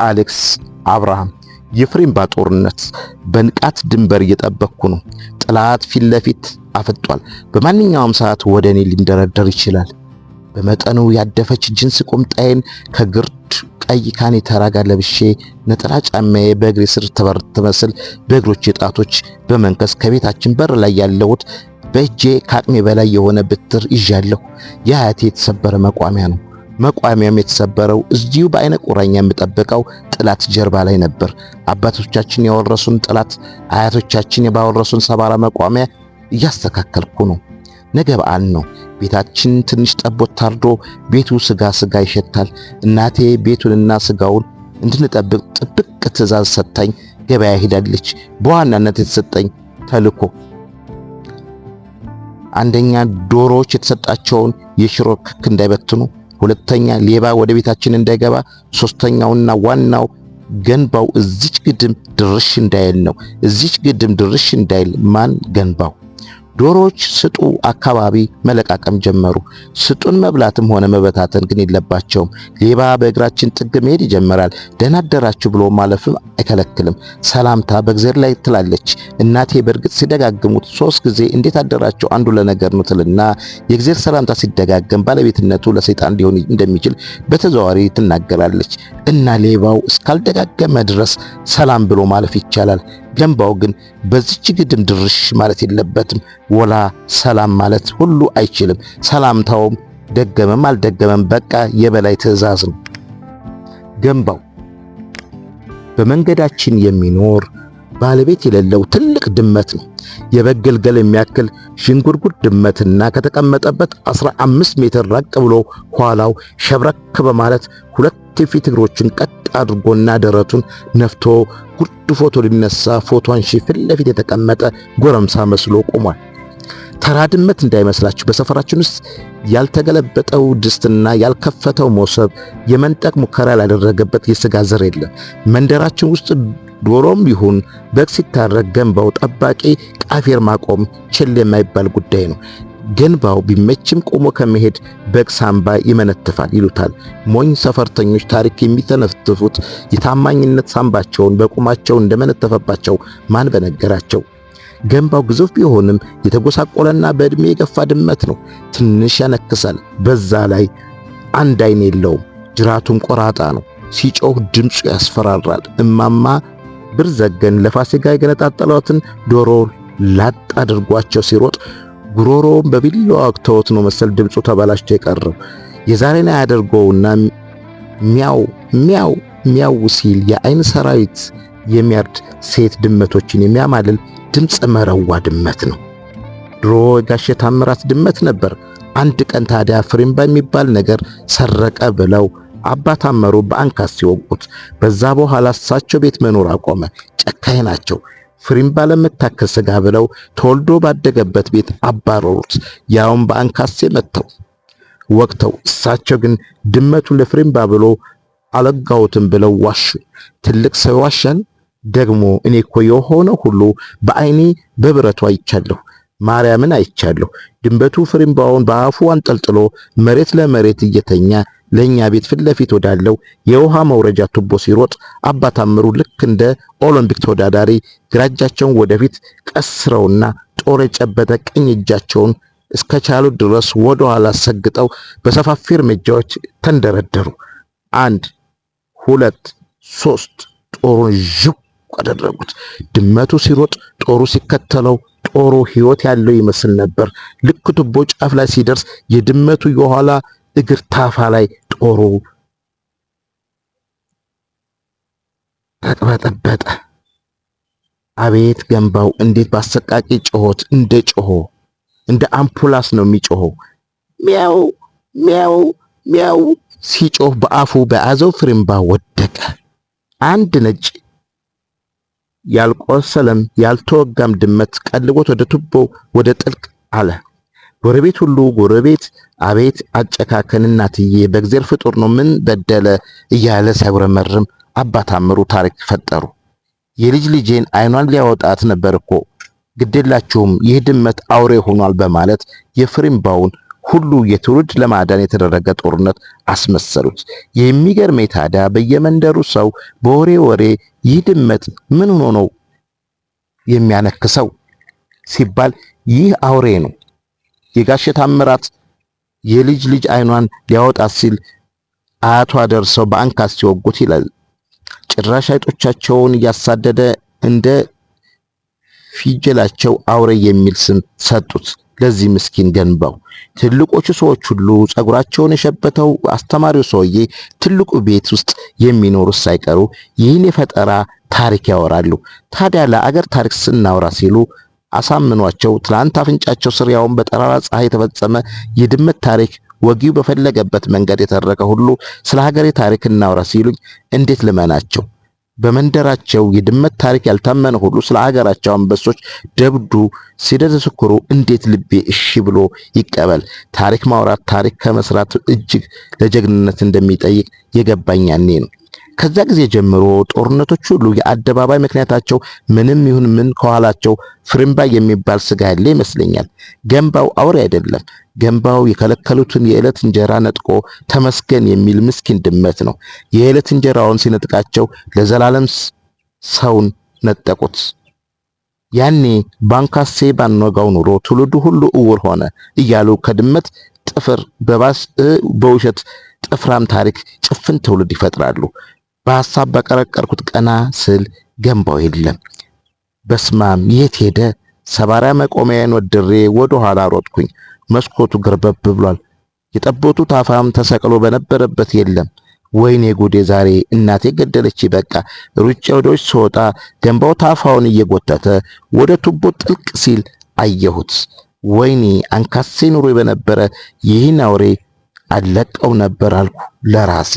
ከአሌክስ አብርሃም። የፍሪምባ ጦርነት። በንቃት ድንበር እየጠበቅኩ ነው። ጠላት ፊት ለፊት አፍጧል። በማንኛውም ሰዓት ወደ እኔ ሊንደረደር ይችላል። በመጠኑ ያደፈች ጅንስ ቁምጣዬን ከግርድ ቀይ ካኔተራ ጋር ለብሼ፣ ነጠላ ጫማዬ በእግሬ ስር ትመስል በእግሮቼ ጣቶች በመንከስ ከቤታችን በር ላይ ያለሁት በእጄ ከአቅሜ በላይ የሆነ ብትር ይዣለሁ። የአያቴ የተሰበረ መቋሚያ ነው። መቋሚያም የተሰበረው እዚሁ በአይነ ቁራኛ የምጠብቀው ጠላት ጀርባ ላይ ነበር። አባቶቻችን ያወረሱን ጠላት፣ አያቶቻችን ባወረሱን ሰባራ መቋሚያ እያስተካከልኩ ነው። ነገ በዓል ነው። ቤታችን ትንሽ ጠቦት ታርዶ ቤቱ ስጋ ስጋ ይሸታል። እናቴ ቤቱንና ስጋውን እንድንጠብቅ ጥብቅ ትዕዛዝ ሰጥታኝ ገበያ ሄዳለች። በዋናነት የተሰጠኝ ተልኮ አንደኛ ዶሮዎች የተሰጣቸውን የሽሮ ክክ እንዳይበትኑ፣ ሁለተኛ ሌባ ወደ ቤታችን እንዳይገባ፣ ሶስተኛውና ዋናው ገንባው እዚች ግድም ድርሽ እንዳይል ነው። እዚች ግድም ድርሽ እንዳይል ማን? ገንባው። ዶሮዎች ስጡ አካባቢ መለቃቀም ጀመሩ። ስጡን መብላትም ሆነ መበታተን ግን የለባቸውም። ሌባ በእግራችን ጥግ መሄድ ይጀምራል። ደህና አደራችሁ ብሎ ማለፍም አይከለክልም። ሰላምታ በእግዜር ላይ ትላለች እናቴ። በእርግጥ ሲደጋግሙት 3 ጊዜ እንዴት አደራችሁ አንዱ ለነገር ነው ትልና የእግዜር ሰላምታ ሲደጋገም ባለቤትነቱ ለሰይጣን ሊሆን እንደሚችል በተዘዋዋሪ ትናገራለች። እና ሌባው እስካልደጋገመ ድረስ ሰላም ብሎ ማለፍ ይቻላል። ገንባው ግን በዚች ግድም ድርሽ ማለት የለበትም። ወላ ሰላም ማለት ሁሉ አይችልም። ሰላምታውም ደገመም አልደገመም በቃ የበላይ ትዕዛዝ ነው። ገንባው በመንገዳችን የሚኖር ባለቤት የሌለው ትልቅ ድመት ነው። የበግ ግልገል የሚያክል ዥንጉርጉር ድመትና ከተቀመጠበት 15 ሜትር ራቅ ብሎ ኋላው ሸብረክ በማለት ሁለት የፊት እግሮችን ቀጥ አድርጎና ደረቱን ነፍቶ ጉርድ ፎቶ ሊነሳ ፎቶ አንሺ ፊት ለፊት የተቀመጠ ጎረምሳ መስሎ ቆሟል። ተራ ድመት እንዳይመስላችሁ። በሰፈራችን ውስጥ ያልተገለበጠው ድስትና ያልከፈተው ሞሰብ፣ የመንጠቅ ሙከራ ያላደረገበት የስጋ ዘር የለም። መንደራችን ውስጥ ዶሮም ይሁን በግ ሲታረድ ገንባው ጠባቂ ቃፊር ማቆም ችል የማይባል ጉዳይ ነው። ገንባው ቢመችም ቆሞ ከመሄድ በግ ሳምባ ይመነትፋል ይሉታል ሞኝ ሰፈርተኞች። ታሪክ የሚተነፍቱት የታማኝነት ሳምባቸውን በቁማቸው እንደመነተፈባቸው ማን በነገራቸው? ገንባው ግዙፍ ቢሆንም የተጎሳቆለና በዕድሜ የገፋ ድመት ነው። ትንሽ ያነክሳል። በዛ ላይ አንድ አይን የለውም። ጅራቱም ቆራጣ ነው። ሲጮህ ድምፁ ያስፈራራል። እማማ ብር ዘገን ለፋሲካ የገነጣጠሏትን ዶሮ ላጥ አድርጓቸው ሲሮጥ ጉሮሮውን በቢላዋ ወግተውት ነው መሰል ድምፁ ተበላሽቶ የቀረው። የዛሬን አያደርገውና ሚያው ሚያው ሚያው ሲል የአይን ሰራዊት የሚያርድ፣ ሴት ድመቶችን የሚያማልል ድምፀ መረዋ ድመት ነው። ድሮ ጋሼ ታምራት ድመት ነበር። አንድ ቀን ታዲያ ፍሪምባ የሚባል ነገር ሰረቀ ብለው አባ ታመሩ በአንካስ ሲወጉት፣ በዛ በኋላ እሳቸው ቤት መኖር አቆመ። ጨካኝ ናቸው። ፍሪምባ ለምታክል ስጋ ብለው ተወልዶ ባደገበት ቤት አባረሩት። ያውም በአንካሴ መጥተው ወቅተው። እሳቸው ግን ድመቱ ለፍሪምባ ብሎ አለጋውትም ብለው ዋሹ። ትልቅ ሰው ዋሻል። ደግሞ እኔ እኮ የሆነ ሁሉ በአይኔ በብረቱ አይቻለሁ። ማርያምን አይቻለሁ። ድንበቱ ፍሪምባውን በአፉ አንጠልጥሎ መሬት ለመሬት እየተኛ ለኛ ቤት ፊት ለፊት ወዳለው የውሃ መውረጃ ቱቦ ሲሮጥ አባ ታምሩ ልክ እንደ ኦሎምፒክ ተወዳዳሪ ግራ እጃቸውን ወደፊት ቀስረውና ጦር የጨበጠ ቀኝ እጃቸውን እስከቻሉ ድረስ ወደ ኋላ ሰግጠው በሰፋፊ እርምጃዎች ተንደረደሩ። አንድ፣ ሁለት፣ ሶስት፣ ጦሩን ዥው አደረጉት። ድመቱ ሲሮጥ ጦሩ ሲከተለው ጦሩ ሕይወት ያለው ይመስል ነበር። ልክ ቱቦ ጫፍ ላይ ሲደርስ የድመቱ የኋላ እግር ታፋ ላይ ጦሩ ተቅበጠበጠ። አቤት ገንባው እንዴት በአሰቃቂ ጮሆት እንደ ጮሆ እንደ አምፑላስ ነው የሚጮኸው። ሚያው ሚያው ሚያው ሲጮህ በአፉ በያዘው ፍሪምባ ወደቀ። አንድ ነጭ ያልቆሰለም ያልተወጋም ድመት ቀልቦት ወደ ቱቦ ወደ ጥልቅ አለ። ጎረቤት ሁሉ ጎረቤት አቤት አጨካከን እናትዬ፣ በእግዜር ፍጡር ነው ምን በደለ እያለ ሲያጉረመርም አባ ታምሩ ታሪክ ፈጠሩ። የልጅ ልጄን አይኗን ሊያወጣት ነበር እኮ፣ ግዴላችሁም ይህ ድመት አውሬ ሆኗል በማለት የፍሪምባውን ሁሉ የትውልድ ለማዳን የተደረገ ጦርነት አስመሰሉት። የሚገርመኝ ታዲያ በየመንደሩ ሰው በወሬ ወሬ ይህ ድመት ምን ሆኖ ነው የሚያነክሰው ሲባል ይህ አውሬ ነው፣ የጋሼ ታምራት የልጅ ልጅ አይኗን ሊያወጣት ሲል አያቷ ደርሰው በአንካስ ሲወጉት ይላል። ጭራሽ አይጦቻቸውን እያሳደደ እንደ ፊጀላቸው አውሬ የሚል ስም ሰጡት ለዚህ ምስኪን ገንባው። ትልቆቹ ሰዎች ሁሉ ጸጉራቸውን የሸበተው አስተማሪው ሰውዬ፣ ትልቁ ቤት ውስጥ የሚኖሩት ሳይቀሩ ይህን የፈጠራ ታሪክ ያወራሉ። ታዲያ ለአገር ታሪክ ስናወራ ሲሉ አሳምኗቸው ትላንት አፍንጫቸው ስር ያውን በጠራራ ፀሐይ የተፈጸመ የድመት ታሪክ ወጊው በፈለገበት መንገድ የተረከ ሁሉ ስለ ሀገሬ ታሪክ እናውራ ሲሉኝ እንዴት ልመናቸው? በመንደራቸው የድመት ታሪክ ያልታመነ ሁሉ ስለ ሀገራቸው አንበሶች ደብዱ ሲደሰኩሩ እንዴት ልቤ እሺ ብሎ ይቀበል? ታሪክ ማውራት ታሪክ ከመስራት እጅግ ለጀግንነት እንደሚጠይቅ የገባኝ ያኔ ነው። ከዛ ጊዜ ጀምሮ ጦርነቶች ሁሉ የአደባባይ ምክንያታቸው ምንም ይሁን ምን ከኋላቸው ፍርምባ የሚባል ስጋ ያለ ይመስለኛል። ገንባው አውሬ አይደለም። ገንባው የከለከሉትን የዕለት እንጀራ ነጥቆ ተመስገን የሚል ምስኪን ድመት ነው። የዕለት እንጀራውን ሲነጥቃቸው ለዘላለም ሰውን ነጠቁት። ያኔ ባንካሴ ባንወጋው ኑሮ ትውልዱ ሁሉ እውር ሆነ እያሉ ከድመት ጥፍር በባስ በውሸት ጥፍራም ታሪክ ጭፍን ትውልድ ይፈጥራሉ። በሐሳብ በቀረቀርኩት ቀና ስል ገንባው የለም። በስማም የት ሄደ? ሰባሪያ መቆሚያዬን ወድሬ ወደ ኋላ ሮጥኩኝ። መስኮቱ ገርበብ ብሏል። የጠቦቱ ታፋም ተሰቅሎ በነበረበት የለም። ወይኔ ጉዴ! ዛሬ እናቴ ገደለች። በቃ ሩጬ ወደ ውጭ ስወጣ ገንባው ታፋውን እየጎተተ ወደ ቱቦ ጥልቅ ሲል አየሁት። ወይኔ አንካሴ ኑሮ በነበረ ይህን አውሬ አለቀው ነበር አልኩ ለራሴ።